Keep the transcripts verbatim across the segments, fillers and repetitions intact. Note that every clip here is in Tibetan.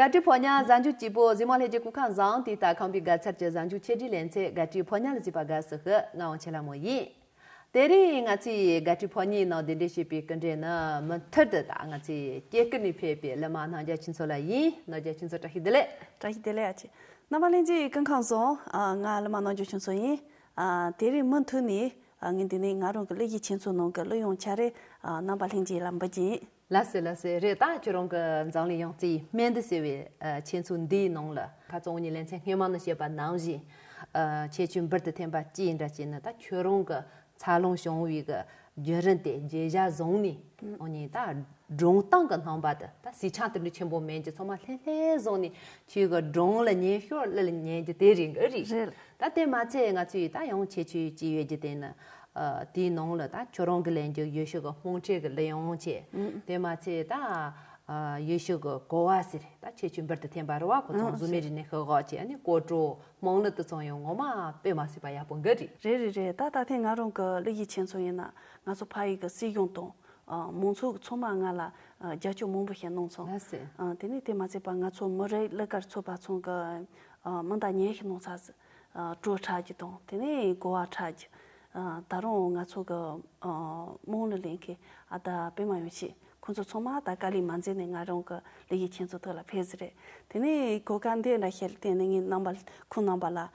དགའ་སྤྲོའི་ཕོ་ཉ་གཟའ་མཇུག་སྐྱིད་པོ། གཟིགས་མོ་ལྷན་རྒྱས་སྐུ་ཁམས་བཟང་། དུས་ལྟར་ཁམས་པའི་དགའ་ཚལ་གྱི་གཟའ་མཇུག་ཆེ་སྒྲིག་ལེ་ཚན་དགའ་སྤྲོའི་ཕོ་ཉ་ལ་གཟིགས་པ་དགའ་བསུ་ཞུ། ང་དབང་ཆེན་ལྷ་མོ་ཡིན། དེ་རིང་ང་ཚོས་དགའ་སྤྲོའི་ཕོ་ཉའི་ནང་གདན་འདྲེན་བྱེད་པའི་སྐུ་མགྲོན་ནི་མུ་མཐུད་དུ་ད་ང་ཚོའི་སྐྱེ་རྒུ་ནས་ཕེབས་པའི་གླུ་མ་རྣམ་རྒྱལ་ཆོས་མཚོ་ལགས་ཡིན། རྣམ་རྒྱལ་ཆོས་མཚོ་བཀྲ་ཤིས་བདེ་ལེགས། བཀྲ་ཤིས་བདེ་ལེགས་ཨ་ཅེ། རྣམ་པ་ལྷན་རྒྱས་སྐུ་ཁམས་བཟང་། ཨ། ང་གླུ་མ་རྣམ་རྒྱལ་ཆོས་མཚོ་ཡིན། ཨ། དེ་རིང་མུ་མཐུད་ནས། ཨ། ངས་འདི་ནས་ང་རང་གི་གླུ་གཞས་ཆེན་མཚོ་ནང་གི་གླུ་དབྱངས་ཆ་རེ། ཨ། རྣམ་པ་ལྷན་རྒྱས་ལ་འབུལ་གྱི་ཡིན། ལགས་སོ་ལགས་སོ། རེད། ད་ཁྱོད་རང་གི་འཛམ་གླིང་ཡང་རྩེའི་སྨན་འདི་ཟེར་བའི། ཨ། ཆེན་མཚོ་འདིའི་ནང་ལ་ཁ་རྩང་ངོ་ཉིད་ལེ་ཚན་སྔོན་མ་ནས་བཤད་པ་ནང་བཞིན། ཨ། ཁྱད་ཆོས་འབུར་དུ་ཐོན་པ་གཅིག་འདྲ་བྱས་ན་ད་ཁྱོད་རང་གི་འཚར་ལོངས་བྱུང་བའི་གི་བརྒྱུད་རིམ་དེ་བརྗོད་བྱ་བཟུང་ནས། ཨང་ཉིད་ད་སྒྲུང་གཏམ་གི་རྣམ་པ་དེ་ད་སྲིད་ཆགས་དེ་འདྲ་ཆེན་པོ་མེད་ཀྱི་ཚང་མ་ལྷན་ལྷན་བཟུང་ནས་ཁྱོད་ཀྱི་སྒྲུང་ལ་ཉན་ཤོར་གླུ་ལ་ཉན་རྒྱུ་དེ་རེད་གི་རེད། རེད། ད་དེ་མ་ཚད་ང་ཚོས་ད་ཡང་ཁྱད་ཆོས་ཅིག་ཡོད་རྒྱུ་དེ་ནི། ཨ། དེའི་ནང་ལ་ད་ཁྱོད་རང་གི་ལེན་རྒྱུ་ཡུལ་ཤུལ་གི་དམངས་ཁྲོད་ཀྱི་གླུ་དབྱངས་བྱས། ཨང་། དེ་མ་ཚད་ད། ཨ། ཡུལ་ཤུལ་གི་གོ་བ་ཟེར་ད་ཁྱད་ཆོས་འབུར་དུ་ཐོན་པ་རེད་བ། ཁོ་ཚོ་ཨང་། གཟུགས་མེད་རིག་གནས་ཤོད་གོ་བྱས། ཨ་ནི་སྐོར་བྲོ་དམངས་གླུ་དེ་ཚོ་ཡང་ངོ་མ་དཔེ་མ་སྲིད་པ་ཡག་པོ་འགའ་རེད། རེད་རེད་རེད། ད་ད་ཐེངས་ང་རང་གི་གླུ་གཞས་ཆེན་མཚོ་ཡིན་ན་ང་ཚོ་ཕ་ཡུལ་གི་སྲིད་གཞུང་དང་། ཨ། མང་ཚོགས་ཀྱིས་ཚང་མ་ང་ལ། ཨ། རྒྱབ་སྐྱོར་མང་པོ་བྱས་གནང་སོང་། ལགས་སོ། ཨ། དེ་ནས་དེ་མ་ཚད་པ་ང་ཚོ་མི་རིགས་གླུ་གར་ཚོགས་པ་ཚང་གི། ཨ། མིང་བརྡ་ཉན་ཞིག་གནང་ཚར་ཟིན། ཨ། བྲོ་འཁྲབ་རྒྱུ་དང་དེ་ནས་གོ་བ་འཁྲབ་རྒྱུ། ཨ། ད་རུང་ང་ཚོ་གི། ཨ། དམངས་གླུ་ལེན་མཁན་ཨ་ད་པད་མ་ཡོང་ཆེན་ཁོང་ཚོ་ཚང་མ་ད་དཀའ་ལས་མ་འཛེམས་ནས་ང་རང་གི་གླུ་གཞས་ཆེན་མཚོ་ཐོག་ལ་ཕེབས་ཟིན་རེད། དེ་ནས་གོ་སྐབས་འདི་འདྲ་ཞིག་བསྟན་ནས་ངས་རྣམ་པ་ཁོང་རྣམ་པ་ལ། ཨ།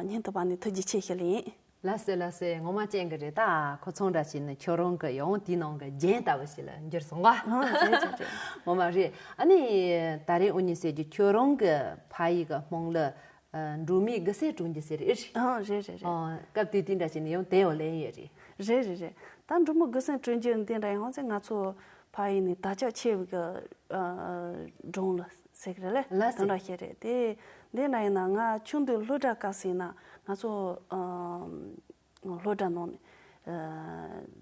སྙིང་ཐག་པ་ནས་ཐུགས་རྗེ་ཆེ་ཞུ་ལེ་ཡིན། ལགས་སོ་ལགས་སོ། ངོ་མ་ཅན་གི་རེད། ད་ཁོ་ཚོང་འདྲ་བྱས་ནས་ཁྱོད་རང་གི་ཡང་དེའི་ནང་གི་རྒྱན་ལྟ་བུ་ཞིག་ལ་འགྱུར་སོང་བ། ཨ། རེད་རེད་རེད། ངོ་མ་རེད། ཨ་ནི་ད་རིང་འུ་གཉིས་ཟེར་རྒྱུ་ཁྱོད་རང་གི་ཕ་ཡུལ་གི་དམངས་གླུ། ཨ། འབྲུག་མོའི་དགུ་སེར་དྲུང་འགྱུར་ཟེར་རེད། ཨ། རེད་རེད་རེད། ཨ། སྐབས་དེ་དུས་འདྲ་བྱས་ནས་ཡང་དེ་ཡང་ལེན་ཡོད་རེད། རེད་རེད་རེད། ད་འབྲུག་མོ་དགུ་སེར་དྲུང་འགྱུར་འདི་འདྲ་ཡང་ཚེ་ང་ཚོ་ཕ་ཡུལ་ནས་དར་ཁྱབ་ཆེ་བའི་གི། ཨ། སྒྲུང་ལ་ཟེར་གི་རེད་ལ། ལགས་སོ། དེ་འདྲ་ཞིག་རེད་དེ། འདི་འདྲ་ཡིན་ན་ང་ཆུང་དུས་སློབ་གྲྭ་སྐབས་སུ་ཡིན་ན་ང་ཚོ། ཨ། སློབ་གྲྭ་ནང་ནས། ཨ།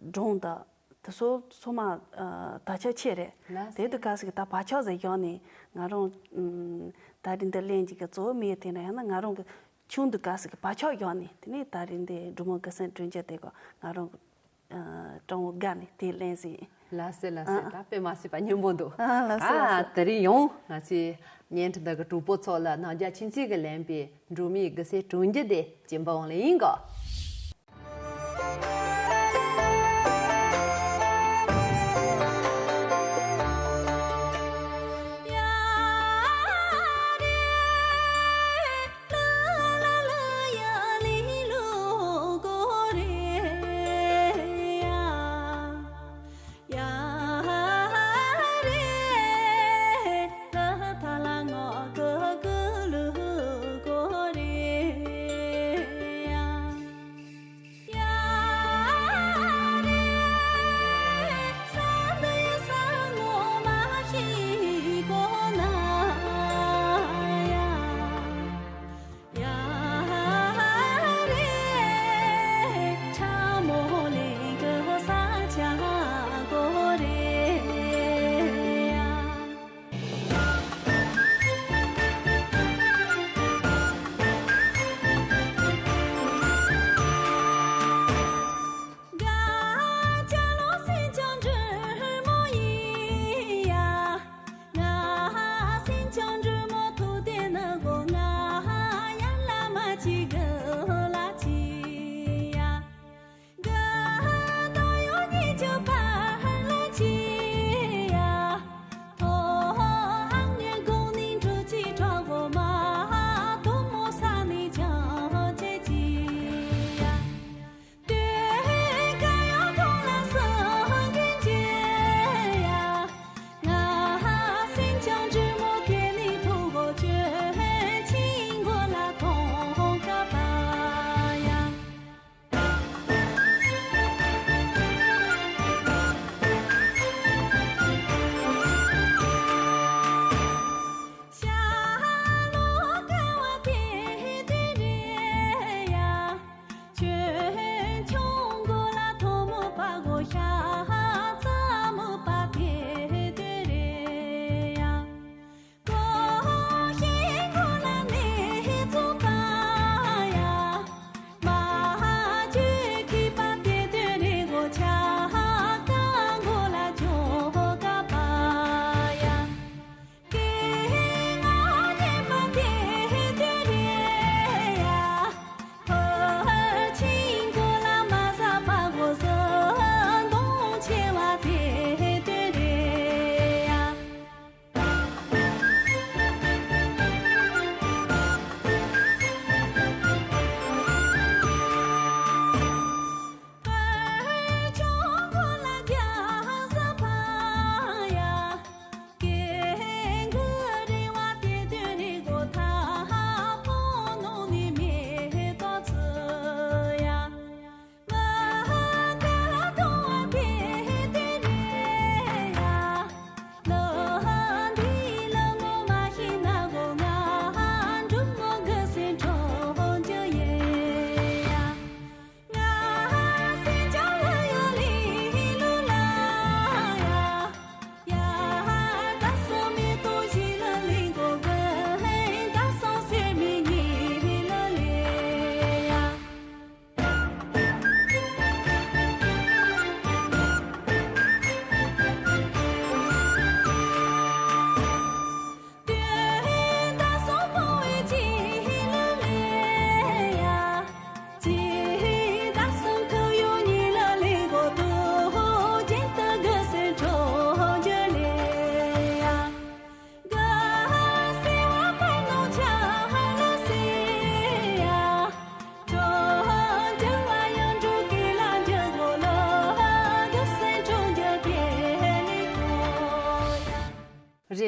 སྒྲུང་དང་། དེ་ཚོ་ཚང་མ། ཨ། དར་ཁྱབ་ཆེ་རེད། ལགས་སོ། དེ་དུས་སྐབས་སུ་གི་ད་བག་ཆགས་ཟིག་བཞག་ནས་ང་རང་། ཨམ། ད་རིང་འདི་ལེན་གྱི་གི་གཙོ་བོ་དམིགས་ཡུལ་དེ་འདྲ་ཡང་ན་ང་རང་གི་ཆུང་དུས་སྐབས་སུ་གི་བག་ཆགས་བཞག་ནས་དེ་ནས་ད་རིང་འདི་འབྲུག་མོ་དགུ་སེར་དྲུང་འགྱུར་དེ་གི་ང་རང་གི། ཨ། སྤྲང་བོ་དགའ་ནས་དེ་ལེན་ཟིན། ལགས་སོ་ལགས་སོ། ཨ། ད་དཔེ་མ་སྲིད་པ་སྙན་པོ་འདུག་ཨ། ལགས་སོ་ལགས་ཨ། སོ། དེ་རིང་ཡང་ང་ཚོའི་བརྙན་འཕྲིན་དག་གི་གྲོགས་པོ་ཚོ་ལ་རྣམ་རྒྱལ་ཆོས་མཚོ་གིས་ལེན་པའི་འབྲུག་མོའི་དགུ་སེར་དྲུང་འགྱུར་དེ་སྤྱན་འབུལ་འོང་ལེ་ཡིན་གོ།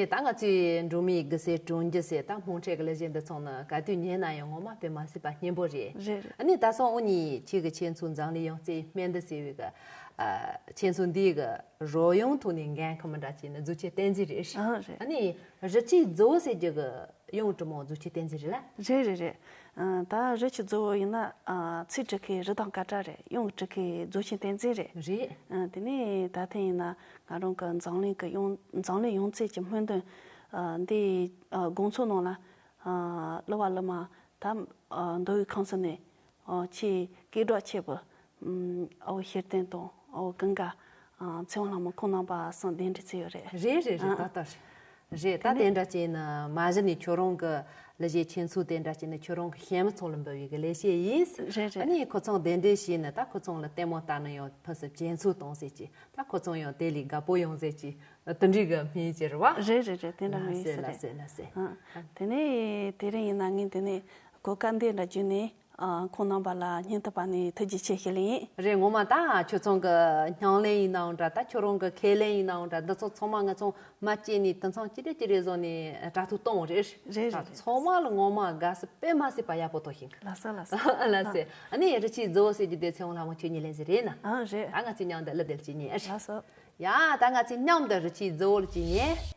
ད་ང་ཚོའི་འབྲུག་མི་དགུ་སེར་དྲུང་འཇུག་ཟེར་ད་སྨོན་ཁྲལ་གྱི་ལས་བྱེད་འདི་ཚོ་ནི་ག་དུས་ཉན་ན་ཡང་ངོ་མ་དཔེ་མ་སྲིད་པ་སྙན་པོ་རེད། རེད་རེད། ཨ་ནི་ད་སོང་འུ་གཉིས་ཁྱེད་ཀྱི་ཁྱེད་ཚོའི་འཛམ་གླིང་ཡོངས་རྩེ་སྨན་འདི་ཟེར་བའི་གི་ཨ་ཁྱེད་ཚོ་འདིའི་གི་རོལ་དབྱངས་ཐོག་ནས་འགན་ཁུར་མི་འདྲ་བྱས་ནས་རྫུ་ཆུ་བསྟན་འཛིན་རེད། ཨ་རེད། ཨ་ནི་རི་ཆུའི་རྫི་བོ་ཟེར་རྒྱུ་གི་གཡུང་དྲུང་མོ་རྫུ་ཆུ་བསྟན་འཛིན་རེད་ལ། རེད་རེད་རེད། ཨ་ད་རི་ཆུ་རྫི་བོ་ཡིན་ན་ཨ་ཚིག་འབྲི་མཁན་རི་དྭགས་སྐད་གྲགས་རེད། གཡུང་འབྲི་མཁན་རྫུ་ཆུ་བསྟན་འཛིན་རེད། རེད། ཨ་དེ་ནས་ད་ཐེངས་ཡིན་ན་ང་རང་གི་འཛམ་གླིང་གི་ཡོངས་འཛམ་གླིང་ཡོངས་རྩེ་གྱི་སྨོན་འདུན་ཨ་འདི་ཨ་དགོང་ཚོགས་ནང་ལ་ཨ་གླུ་བ་གླུ་མ་ད་ཨ་མདོ་དབུས་ཁམས་གསུམ་ནས་ཨ་ཆེས་སྐད་གྲགས་ཆེ་བའི་ཨ་བོ་ཤེར་བསྟན་དང་ཨ་བོ་ཀུན་དགའ་ཨ་ཚེ་དབང་ལྷ་མོ་ཁོང་རྣམ་པ་གསུམ་གདན་འདྲེན་བྱས་ཡོད་རེད། རེད་རེད་རེད། ཨ་ཏག་ཏག་རེད། རེད། ད་དེ་དེ་འདྲ་བྱས་ན་མ་གཞི་ནས་ཁྱོད་རང་གི་ལས་བྱེད་ཁྱེད་ཚོ་དེ་འདྲ་བྱས་ན་ཁྱོད་རང་གི་ཞལ་མི་ཚོགས་ལ་འབུལ་བའི་གི་ལས་བྱེད་ཡིན། རེད་རེད། ཨ་ནི་ཁོ་ཚོ་གདན་འདྲེན་བྱས་ནས་ད་ཁོ་ཚོ་ལ་ལྟད་མོ་ལྟ་ན་ཡང་ཕུན་སུམ་ཇེ་ཚོགས་གཏོང་ཟེར་གྱི་ད་ཁོ་ཚོ་ཡང་དེ་ལས་དགའ་པོ་ཡོང་ཟེར་གྱི་དེ་འདྲའི་གི་སྨོན་ཅི་རེད་བ། རེད་རེད་རེད། དེ་འདྲ་མི་ཡིན་ཟེར་ལ་རེད། ཟེར་ལ་ཟེར། ཨ་དེ་ནས་དེ་རིང་ཡིན་ན་ངས་དེ་ནས་གོ་སྐབས་འདི་འདྲ་བརྒྱུད་ནས་ཨ་ཁོང་རྣམ་པ་ལ་སྙིང་ཐག་པ་ནས་ཐུགས་རྗེ་ཆེ་ཞུ་ལེ་ཡིན། རེད། ངོ་མ་ད་ཁྱོད་ཚོ་གི་སྙིང་ལན་ཡིན་ནའང་འདྲ། ད་ཁྱོད་རང་གི་ཁས་ལེན་ཡིན་ནའང་འདྲ། འདི་ཚོ་ཚང་མ་ང་ཚོ་མ་སྐྱེས་ནས་དེང་སང་ཅི་འདྲ་ཅི་རེད་བཟོ་ནས་དྲ་ཐོག་གཏོང་བ་རེད། རེད་རེད། ད་ཚང་མ་ལ་ངོ་མ་དགའ་ས་དཔེ་མ་སྲིད་པ་ཡག་པོ་ཐོག་ཤིང་། ལགས་སོ་ལགས་སོ། ལགས་སོ། ཨ་ནི་རི་ཆུའི་རྫི་བོ་ཟེར་རྒྱུ་དེ་ཚེ་དབང་ལྷ་མོ་ཁྱོད་ཉིད་ལེན་ཟེར་རེད་ན། ཨ་རེད། ད་ང་ཚོའི་མཉམ་དུ་གླུ་དེ་ལ་ཅིག་ཉན་ཨ་རེད། ལགས་སོ། ཡ་ད་ང་ཚོའི་མཉམ་དུ་རི་ཆུའི་རྫི་བོ་ལ་ཅིག་ཉན།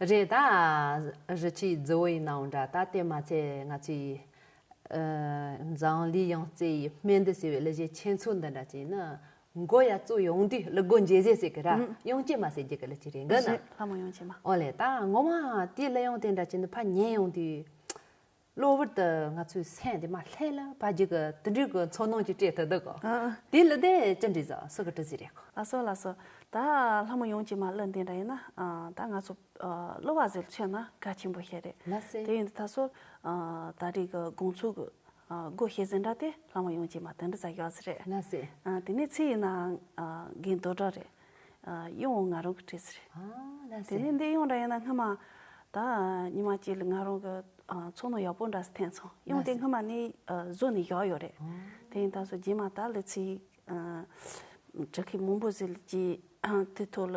རེད། ད་རི་ཆུའི་རྫི་བོ་ཡིན་ནའང་འདྲ། ད་དེ་མ་ཚད་ང་ཚོའི་ ཨ། འཛམ་གླིང་ཡང་རྩེ་ཡི་སྨན་འདི་ཟེར་བའི་གླུ་གཞས་ཆེན་ཚོ་འདི་འདྲ་ཅིག་ནི་མགོ་ཡར་བཙུགས་ཡོང་དུས་གླུ་མགོ་མཇལ་རྗེས་ཟེར་གི་ར། ཨུམ། དབྱངས་ཅན་མ་ཟེར་རྒྱུ་གི་གླུ་ཅིག་རེད་འགའ་ན། རེད། ལྷ་མོ་དབྱངས་ཅན་མ། ཨོ་ལེ། ད་ངོ་མ་དེའི་གླུ་དབྱངས་དེ་འདྲ་ཅིག་ནི་ཕར་ཉན་ཡོང་དུས། གློ་བུར་དུ་ང་ཚོའི་སེམས་དེ་མར་ལྷོད་ལ་ཕར་རྒྱུག་གི་དེ་འདྲའི་གི་ཚོར་སྣང་ཅིག་སྤྲད་ཐུབ་འདུག་གོ། ཨ། དེ་ལ་དེ་ཅི་འདྲ་ཟ་སུ་གི་གྲུ་ཟི་རེད་གོ། ལགས་སོ་ལགས་སོ། ད་ལྷ་མོ་དབྱངས་ཅན་མ་གླུ་འདི་འདྲ་ཡིན་ན། ཨ། ད་ང་ཚོ་ཨ་གླུ་བ་ཟེར་མཁན་ན་གལ་ཆེན་པོ་ཞིག་རེད། ལགས་སེ། དེ་ཡིན་དུས་ད་སོ། ཨ། ད་རེས་གི་དགོང་ཚོད་གི་ཨ་སྒོ་ཕྱེ་ཟིན་འདྲ་དེ་ལྷ་མོ་དབྱངས་ཅན་མ་དེ་འདྲ་ཟ་ཡོད་ཟེར་རེད། ལགས་སེ། ཨ། དེ་ནས་ཚིག་ཡིན་ན་ཨ་རྒན་རྡོ་གྲགས་རེད། ཨ། གཡང་ང་རང་གི་བྲིས་ཟེར་རེད། ཨ། ལགས་སེ། དེ་ནས་འདི་གཡང་འདྲ་ཡིན་ན་སྔ་མ་ད་ཉི་མ་གཅིག་ལ་ང་རང་གི་ཨ་ཚོར་སྣང་ཡག་པོ་འདྲ་ཟིག་ཐོན་སོང་། གཡང་དེ་ལགས་སེ། སྔ་མ་ནས་ཨ་བཟོ་ནས་བཞག་ཡོད་རེད། ཨ། དེ་ཡིན་ད་སོ་རྗེས་མ་ད་ལི་ཚིག་ཨ་བྲི་མཁན་མང་པོ་ཟིག་གིས་དེ་ཐོག་ལ་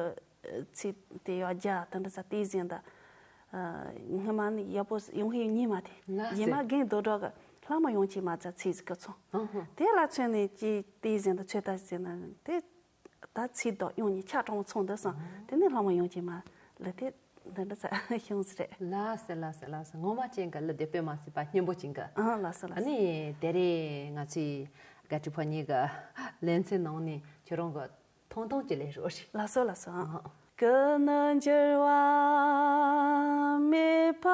ཚིག་དེ་ཡར་རྒྱག་དེ་འདྲ་ཟ་བལྟས་ཟིན་ད། ཨ། སྔ་མ་ནས་ཡག་པོ་ཡོང་ཧེ་ཉི་མ་དེ། ལགས་སེ། རྗེས་མ་རྒན་རྡོ་གྲགས་ཀྱིས་ལྷ་མོ་དབྱངས་ཅན་མ་ཟེར་ཚིག་ཟིག་བཀོད་སོང་། ཨ་ཧ། དེ་ལ་མཚོན་ནས་ཅིག་བལྟས་ཟིན་ད་ཚོད་ལྟ་ཟིན་ན་དེ། ད་ཚིག་དང་དབྱངས་གཉིས་ཆ་དྲང་པོ་མཚུངས་འདུག་བསམ། དེ་ནས་ལྷ་མོ་དབྱངས་ཅན་མ་ལ་དེ་འདི་འདྲ་ས་བྱུང་ཟེར་རེད། ལགས་སེ་ལགས་སེ་ལགས་སེ། ངོ་མ་ཅན་གྱི་གླུ་དེ་དཔེ་མ་སྲིད་པ་སྙན་པོ་ཅན་གྱི། ཨ། ལགས་སོ་ལགས་སོ། ཨ་ནི་དེ་རིང་ང་ཚོའི་དགའ་སྤྲོ་ཕོ་ཉའི་གི་ལེ་ཚན་ནང་ནས་ཁྱོད་རང་གི་ཐུང་ཐུང་ཅིག་ལེན་རོགས་ཞུ། ལགས་སོ་ལགས་སོ། ཨ། ཀུན་ནས་འགྱུར་བ་མེད་པ།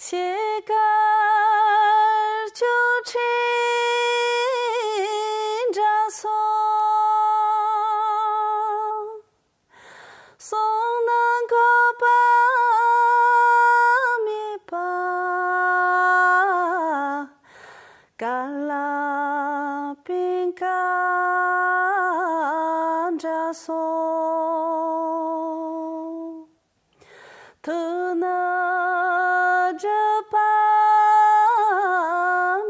ཤེལ་དཀར་ཅོ་འདྲི་འདྲ་སོང་། བསམ་ན་འགོག་པ་མེད་པ། དཀའ་ལས་སྤུན་ཀ་འདྲ་སོང་། ཐུགས་ན་སྒྲིབ་པ་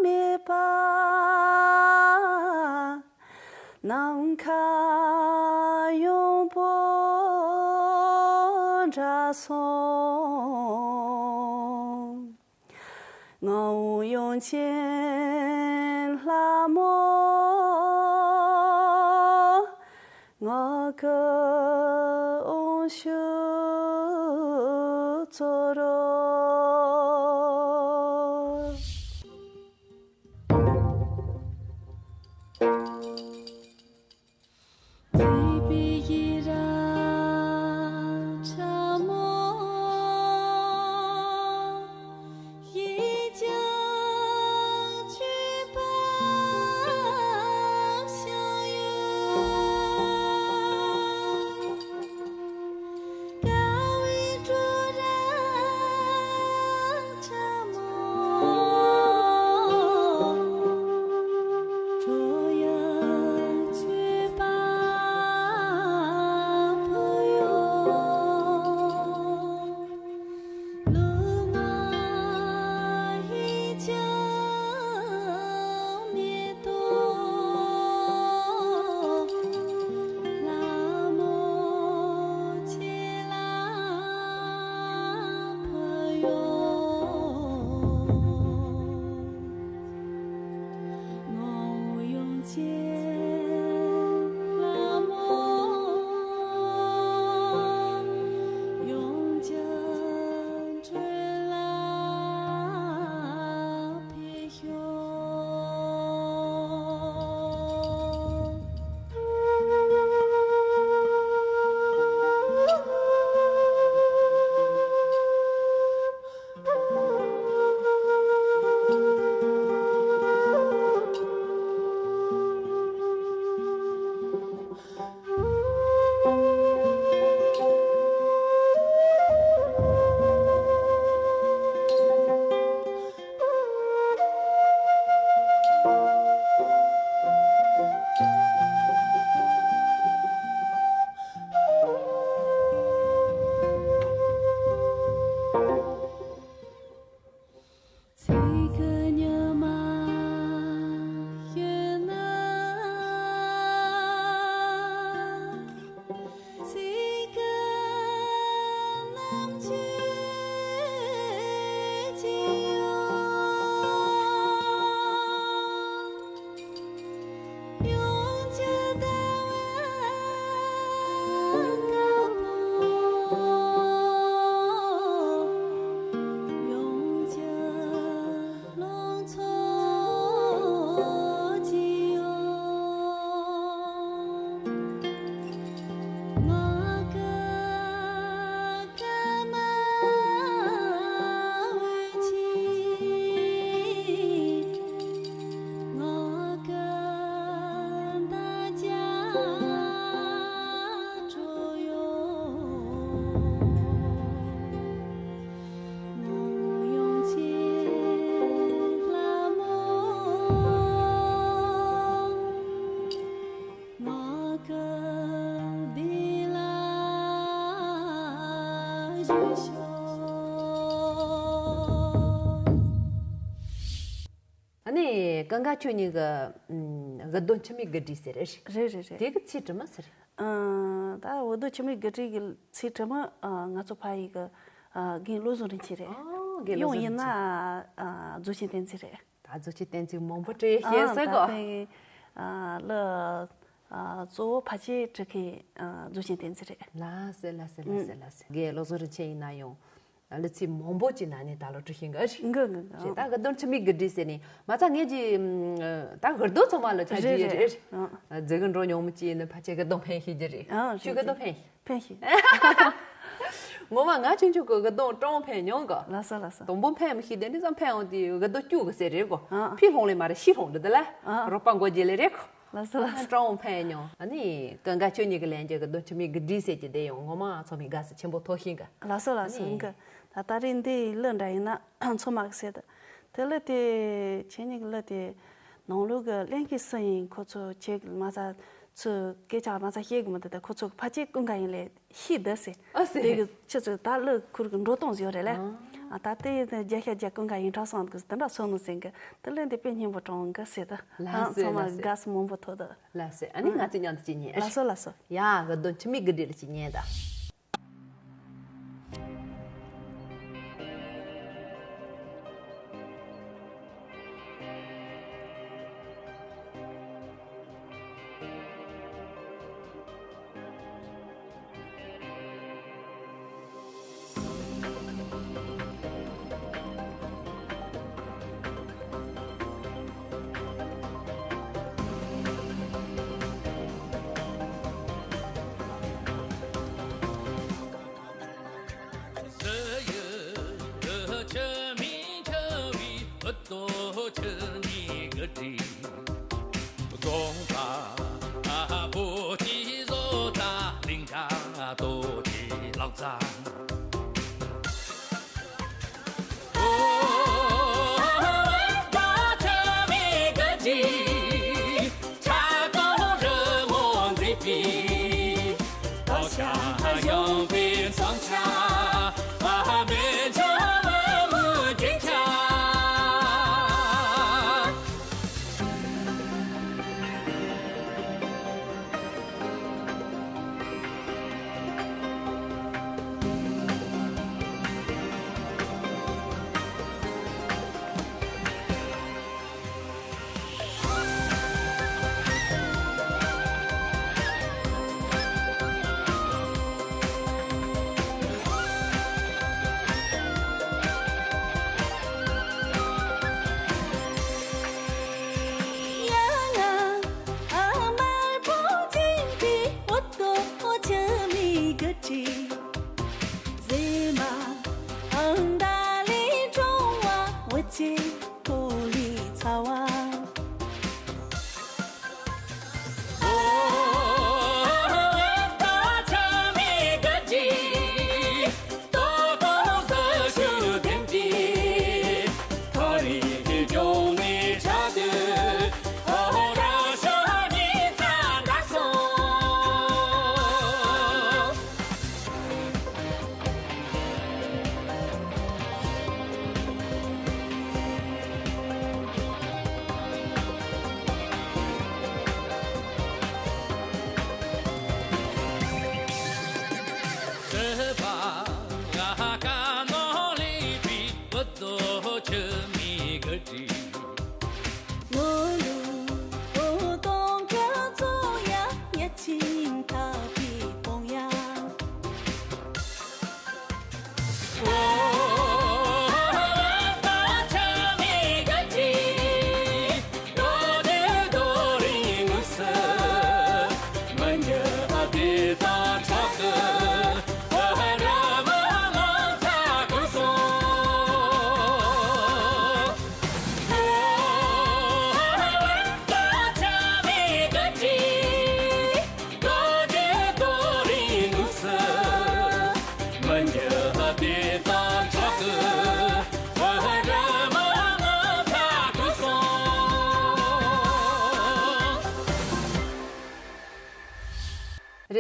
མེད་པ། ནམ་མཁའ་ཡངས་པོ་འདྲ་སོང་། ངག་དབང་དབྱངས་ཅན་ལྷ་མོ། ངག་གི་དབང་ཕྱུག་ཚོར་རོ། ཀུན་དགའ་ཁྱོད་གཉིས་ཀྱི་ཨམ། དབུ་རྡོ་འཆི་མེད་དགུ་སྒྲིལ་ཟེར་རེད། རེད་རེད་རེད། དེ་གི་ཚིག་གྲུབ་མ་ཟེར། ཨ། ད་དབུ་རྡོ་འཆི་མེད་དགུ་སྒྲིལ་གི་ཚིག་གྲུབ་མ། ཨ། ང་ཚོ་ཕ་ཡི་གི། ཨ། རྒན་བློ་བཟང་རིན་ཆེན་རེད། ཨོ། རྒན་བློ་ཡང་བཟང་ཡིན་ན། རིན་ཆེན། ཨ། རྫོགས་ཆེན་བསྟན་འཛིན་རེད། ད་རྫོགས་ཆེན་བསྟན་འཛིན་མང་པོ་བྲིས་ཤེས་ཨ། ཟེར་ད་གོ། ཕ་ཡི། ཨ། གླུ། ཨ། གཙོ་བོ་ཕལ་ཆེར་བྲི་མཁན། ཨ། རྫོགས་ཆེན་བསྟན་འཛིན་རེད། ལགས་སེ་ལགས་སེ་ལགས་སེ་ལགས་སེ། རྒན་བློ་བཟང་རིན་ཆེན་ཡིན་ན་ཡང་། གླུ་ཚིག་མང་པོ་ཅིག་ནང་ནས་ད་ལོ་བྲིས་ཤིང་གི་རེད། འགི་འགི་འགི། རེད། ད་དབུ་རྡོ་འཆི་མེད་དགུ་སྒྲིལ་ཟེར་ནས་མ་རྩ་ངེད་ཀྱི་ད་དབུ་རྡོ་ཚང་མ་ལ་ཆ་རྒྱུས་རེད། རེད་རེད། ཨ། རྫི་གི་འགྲོ་མྱོང་མི་ཅིག་ཡིན་ན་ཕལ་ཆེར་དབུ་རྡོ་འཕེན་ཤེས་ཀྱི་རེད། ཨ། ཁྱོད་དབུ་རྡོ་འཕེན་ཤེས། འཕེན་ཤེས། ངོ་མ་ང་ཆུང་ཆུང་གི་དབུ་རྡོ་སྤྲང་འཕེན་མྱོང་གི། ལགས་སོ་ལགས་སོ། དང་པོ་འཕེན་མི་ཤེས། དེ་ནས་ཙམ་འཕེན་འོང་དུས་དབུ་རྡོ་སྐྱུག་གི་ཟེར་རེད་གོ། ཨ། ཕི་ལྷོང་ལས་མ་རེད་ཤི་ལྷོང་འདི་དེ་ལ། ཨ། རོགས་པ་མགོ་རྗེས་ལས་རེད་གོ། ལགས་སོ་ལགས་སོ། སྤྲང་འཕེན་མྱོང་། ཨ་ནི་ཀུན་དགའ་ཁྱོད་གཉིས་ཀྱི་ལན་རྒྱག་གི་དབུ་རྡོ་འཆི་མེད་དགུ་སྒྲིལ་ཟེར་གྱི་དེ་ཡང་ངོ་མ་ཚང་མས་དགའ་བསུ་ཆེན་པོ་ཐོབ་ཤིང་གི། ལགས་སོ་ལགས་སོ། ཨ་ནི། འགི། ད་ད་རེས་འདི་གླུ་འདྲ་ཡིན་ན་ཚང་མ་གི་གསལ་འདུག་དེ་གླུ་དེ་ཁྱེད་གཉིས་ཀྱི་གླུ་དེ་ནང་ལོགས་ཀྱི་ལེན་མཁན་སུ་ཡིན། ཁོ་ཚོ་ཁྱེད་ཀྱི་མ་རྩ་ཚོས་སྐད་ཆ་མ་རྩ་བཤད་གི་མི་འདུག་ད་ཁོ་ཚོ་ཕལ་ཆེར་ཀུན་དགའ་ཡིན་ལས་ཤེས་འདུག་ཟེར། ཨ་ཟེར། དེ་གི་ཁྱེད་ཚོས་ད་གླུ་ཁུར་གི་འགྲོ་སྟངས་ཡོད་རེད་ལ། ཨ། ཨ། ད་དེ་ཡི་བརྒྱ་ཆ་བརྒྱ་ཀུན་དགའ་ཡིན་དྲག་སོང་འདུག་དེ་འདྲ་སོང་ནི་ཟེར་གི། དེ་གླུ་དེ་དཔེ་སྙན་པོ་དྲང་གི་ཟེར་ད། ལགས་སེ། ཚང་མ་ལགས་སེ། དགའ་བསུ་མང་པོ་ཐོབ་འདུག་ལགས་སེ། ཨ་ནི་ང་ཚོས་མཉམ་དུ་ཅིག་ཉན། ལགས་སོ་ལགས་སོ། ཡ། དབུ་རྡོ་འཆི་མེད་དགུ་སྒྲིལ་ལ་ཅིག་ཉན་ད།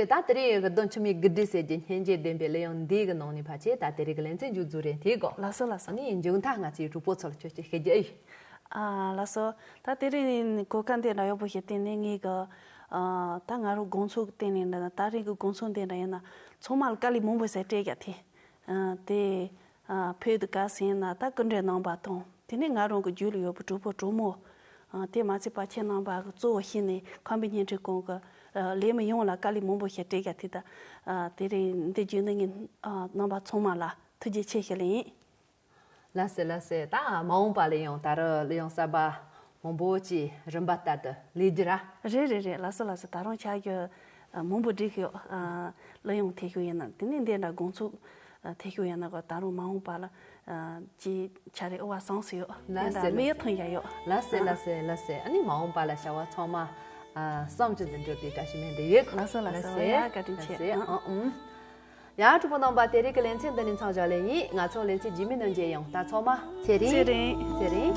རེད། ད་དེ་རིང་གི་དབུ་རྡོ་འཆི་མེད་དགུ་སྒྲིལ་ཟེར་གྱི་སྙན་འཇེབས་ལྡན་པའི་གླུ་དབྱངས་འདི་གི་ནང་ནས་ཕལ་ཆེར་ད་དེ་རིང་གི་ལེ་ཚན་མཇུག་རྫོགས་རེད་དེ་གོ། ལགས་སོ་ལགས་སོ། ཨ་ནི་མཇུག་མཐའ་ང་ཚོའི་གྲོགས་པོ་ཚོ་ལ་ཁྱོད་ཀྱིས་ཞུ་རྒྱུ་ཨེ་ཡོད། ཨ་ལགས་སོ། ད་དེ་རིང་གོ་སྐབས་འདི་འདྲ་ཡག་པོ་ཞིག་བསྟན་ནས། ངེད་ཀྱི་ཨ་ད་ང་རང་དགོང་ཚོགས་བསྟན་ནས་འདྲ། ད་རིང་གི་དགོང་ཚོགས་འདི་འདྲ་ཡིན་ན་ཚང་མ་ལ་དཀའ་ལས་མང་པོ་ཞིག་སྤྲད་ཀྱང་དེ། ཨ་དེ་ཨ་བོད་དུ་ག་ཟེར་ན་ད་སྐུ་མགྲོན་རྣམ་པ་དང་། དེ་ནས་ང་རང་གི་རྒྱུད་ལ་ཡོད་པའི་གྲོགས་པོ་གྲོགས་མོ། ཨ་དེ་མ་ཚད་པ་ཁྱེད་རྣམ་པ་གི་གཙོ་བོ་བྱས་ནས་ཁམས་པའི་བརྙན་འཕྲིན་ཁང་གི་ཨ་ལས་མི་ཡོངས་ལ་དཀའ་ལས་མང་པོ་ཞིག་སྤྲད་ཀྱང་དེ། ད་ཨ་དེ་རིང་འདི་བརྒྱུད་ནས་ངས་ཨ་རྣམ་པ་ཚང་མ་ལ་ཐུགས་རྗེ་ཆེ་ཞུ་ལེ་ཡིན། ལགས་སེ་ལགས་སེ། ད་མ་འོངས་པ་ལ་ཡང་ད་རུང་གླུ་དབྱངས་གསར་པ་མང་པོ་ཅིག་རིམ་པ་ལྟར་དུ་ལས་རྒྱུ་ར། རེད་རེད་རེད། ལགས་སོ་ལགས་སོ། ད་རུང་ཆ་རྒྱུ་ཨ་མང་པོ་བསྒྲིགས་ཡོད། ཨ་གླུ་དབྱངས་ཐད་ཤུགས་ཡིན་ན། དེ་ནས་འདི་འདྲ་དགོང་ཚོགས་ཨ་ཐད་ཤུགས་ཡིན་ན་གོ། ད་རུང་མ་འོངས་པ་ལ་ཨ་ཅིག་ཆ་རེ་ཨོ་བ་སངས་སུ་ཡོད། ལགས་དེ་འདྲ་སེ་མི་ལགས་ཡོད་སེ། ཐོན་ཡ་ཡོད། ལགས་སེ་ཨ་ལགས་སེ་ལགས་སེ། ཨ་ནི་མ་འོངས་པ་ལ་བྱ་བ་ཚང་མ་ཨ་བསམ་བཞིན་དུ་འགྲུབ་པའི་བཀྲ་ཤིས་སྨོན་འདུན་ཡོད། ལགས་སོ་ལགས་སོ། ལགས་སེ་ཡ་བཀའ་དྲིན་ཆེ། ལགས་སེ་ཨ་ཨ་ཨུམ། ཡ་གྲོགས་པོ་རྣམ་པ། དེ་རིང་གི་ལེ་ཚན་འདི་ནས་མཚམས་བཞག་ལེ་ཡིན། ང་ཚོ་ལེ་ཚན་རྗེས་མའི་ནང་མཇལ་ཡོང་། ད་ཚང་མ་ཚེ་རིང་། ཚེ་རིང་། ཚེ་རིང་།